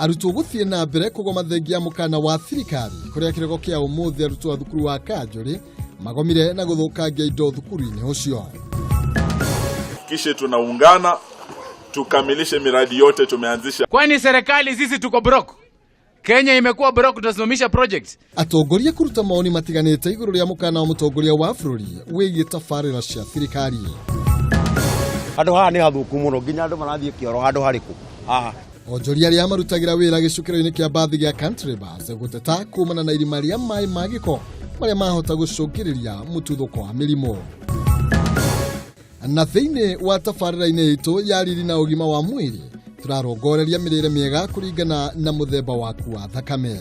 Arutwo gũthiĩ na mbere kũgoma thengia mũkana wa thirikari kũrĩa kĩroko kĩa ũmũthĩ arutwo a thukuru wa Kanjũrĩ magomire na gũthũkangia indo thukuru-inĩ ũcio. Kishe tunaungana tukamilishe miradi yote tumeanzisha. Kwani serikali sisi tuko broke? Kenya imekuwa broke, tutasimamisha projects. Atongoria kũruta mawoni matiganĩte igũrũ rĩa mũkana wa mũtongoria wa bũrũri wĩgiĩ tabarĩra cia thirikari. Handũ haha nĩ hathũku mũno nginya andũ marathiĩ kĩoro handũ harĩkũ haha. Onjoria arĩa marutagĩra wĩra gĩcukĩro-inĩ kĩa mbathi gĩa Country Bus gũteta kumana na irima rĩa maĩ ma gĩko marĩa mahota gũcũngĩrĩria mũtuthũko wa mĩrimũ. Na thĩinĩ wa tabarĩra-inĩ itũ ya riri na ũgima wa mwĩrĩ tũrarongoreria mĩrĩre mĩega kũringana na mũthemba waku wa thakame.